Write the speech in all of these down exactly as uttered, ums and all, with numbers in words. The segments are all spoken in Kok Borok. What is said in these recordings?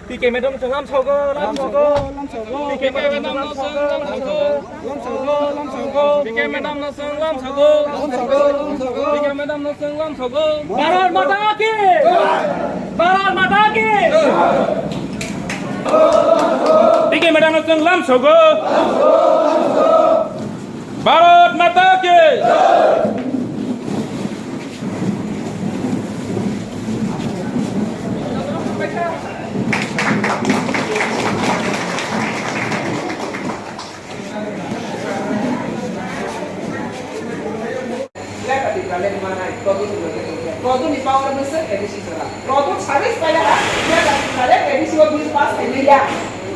P K madam no chwng lamsogo, lamsogo. P K madam no chwng lamsogo, lamsogo. P K madam no chwng lamsogo. P K madam no chwng lamsogo. Bharat Mata ki! Bharat Mata ki! P K madam no chwng lamsogo. Bharat Mata ki! Product service pai ha, ya ka tare A D C o bill pass khai ya.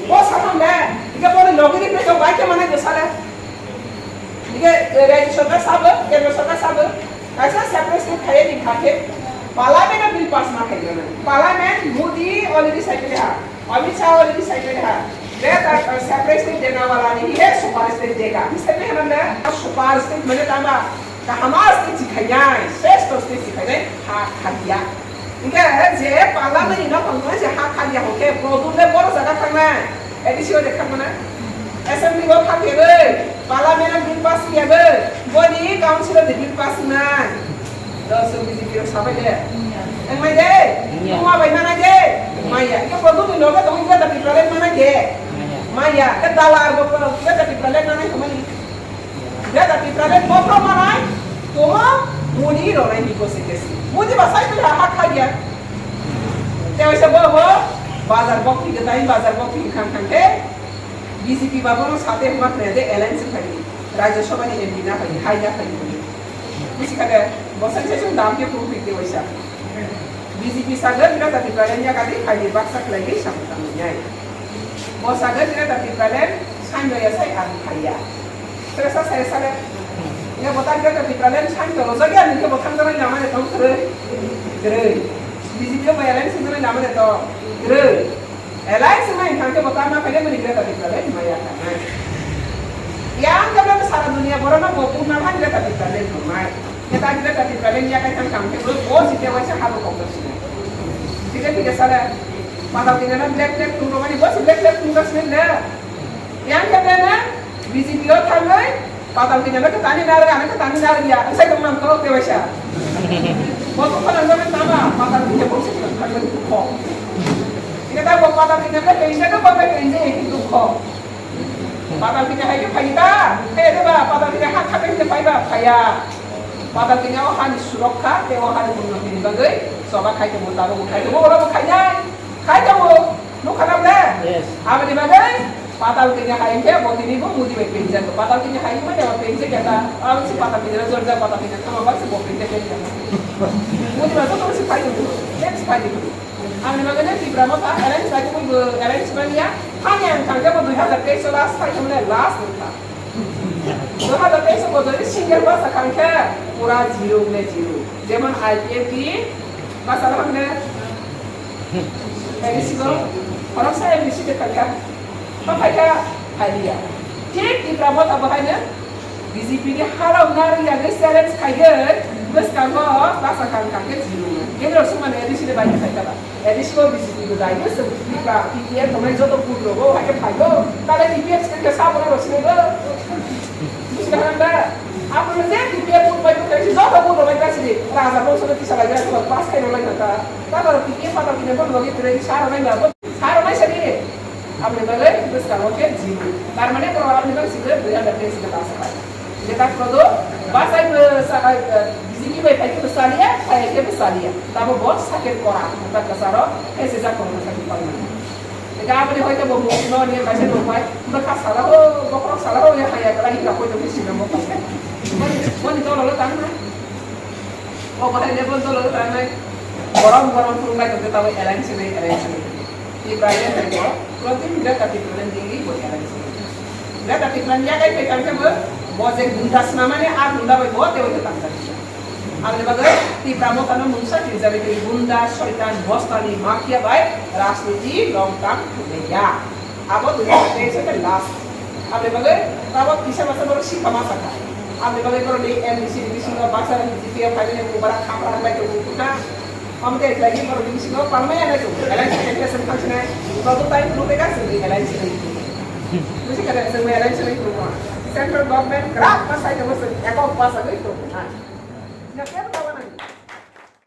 Bo sa thang de, ika bo ni logi ni pe to bai ke mana ke sala. Ike, eh, Rajya Sarkar sabo, Kendra Sarkar sabo, kaisa separate state khaiya ni kha khe, Parliament o bill pass ma khaigwna. Parliament Modi already saikhe ha, Amit Shah already saikhe ha. Greater, eh, separate state dena wala ni he super state dega. Hi saikhe ha na, super state mane tama, kahama state si khainai, shrestho state si khainai, ha, khaiya. Hingke je Parliament ni nok tongmani je ha khaliya hingke bodol le boro jaga thangnai. A D C o de khangmana. Assembly o khangkegoi, Parliament o bill pass khiyagoi, boni council o de bill pass wngnai. Do chwng B J P rok sabai de. Wngmai de? Wngya. Wngma bai manai de? Wngya. Maya. Hingke bodol ni nogo tongwi jata bill manai de? Wngya. Maya. Ke dalar bo ko jata bill manai tongmani. Greater Tipraland bophro manai, komo muni ronai ni bose kesi. Muni ba sai pila ha khagia. Te oisa bo bo bazar bok phi gtai, bazar bok phi khang khang khe B J P ba bono sate huma khne de alliance khai. Rajya Sabha ni M P na khai, hai na khai. Busi khade, bo sai sai dam ke phu phi de oisa. B J P sagar Greater Tipraland ya kadi khai baksa khlai ge samung tang nai. Bo sagar Greater Tipraland sai no ya sai ang khaiya. Sere sa sere sare. Nge bo ta Greater Tipraland sai to lo jagya ni ke bo thang dara lama de tong kre. Kre. B J P o mai alliance dara lama de to. Kre. Alliance mai thang ke bo ta ma pele mani Greater Tipraland mai ya. Yang ke sara dunia borok no bo purna han Greater Tipraland mai. Ke ta Greater Tipraland ya kai thang thang ke bo bo si te waisa habo kok sini. Tidak tidak sare. Mata tinggal black black tunggu mani bo si black black tunggu sini le. Yang khe bena B J P o thangwi patal kanya no tani nar ga no tani nar ya sai tong man ko te waisa. Bo to khana no tama patal kanya bo se thangwi ko. Ina ta bo patal kanya no ke ina ko ba ke ina ko ko. Patal kanya hai ke phai ta. He de ba patal kanya ha kha ke phai ba phaya. Patal kanya o hani surokha te o hani unnoti ni bagwi soba khai te mo tabo khai te mo ora khai nai. Khai te mo. Nukha na ble? Yes. Aboni bagwi patal kanya hai khe bo tini bo mudi bai penjak. Patal kanya hai khe bo penjak ya ta. Abo si patal kanya jor ja patal kanya thama ba si bo penjak ya. Mudi ba to si phai du. Next phai du. Aboni bagwi ne Tipra Motha arrange bai ko arrange bai ya. Hani ang thang khe bo dui hazar teis last phai khe last nukha. Dui hazar teis bo doi single basa thang khe pura zero le zero. Jemon I P F T basa thang ne. Tei sigo khoroksa M D C de phaikha, ma phaikha, phailiya. Thik Tipra Motha bo haino B J P ni halok narwk yagwi challenge khaigwi bwskango basa kang kang khe zero. Kendro sumani A D C de bai phaikha ba. A D C o B J P bo dai bwswk Tipra P T F tongnai joto vote rogo hai khe phaigo. Tale B P F se khe sabo rok sinaigo. Bujiga handa. Apo je B P F vote bai khe joto vote rok bai kasi. Raja bongso no tisa lai pass khai rok lai kha. Tabo P T A phatar kini phano logi twi sa rwnai ba, sa rwnai sani. Aboni bagwi bwskango khe zero. Tar mane borok aboni bagwi sikle dui hazar teis khe basa pai. Jeta kodo basa khe sa, B J P bai phai khe bwsa liya, phai khe bwsa liya. Tabo bo sakhe kora, ta kwcharo, khe se jak kono sakhe palmani. Ega aboni hoite bo mukno ni kaisa nukbai, bwkha sala ho, bokhorok sala ho, ya haya kala hika hoito khe sinamo pai. Boni, boni dolo lo tang na. O bahai level dolo ranai. Borom borom phunuk lai tongkhe tabuk alliance hinwi, alliance hinwi. Tipra le nai bo, protin Greater Tipraland dili bo alliance hinwi. Greater Tipraland yakai phai tangkhe bo, bo je gunda swnamani a gunda bai bo tei bai tangkha. Aboni bagwi Tipra Motha no mungsa kirjagwi twi gunda, soitan, bostani, mafia bai rajniti long term thwngya. Abo dui hazar teis khe last. Aboni bagwi tabuk kisa masa borok sikha ma sakha. Aboni bagwi borok ni M D C, D C no baksa B J P o phaimani mung bara khapra bai tongo kha. Amte khlai ni borok ni bisingo palmaya na tu, alliance cancellation thangsinai, joto time phuru tei kaisa ni alliance ni. Busi kada sengmaya alliance ni phuru ma. Central government grab ma sai tongma seng, ekok pasa goi to. Ha. Na kem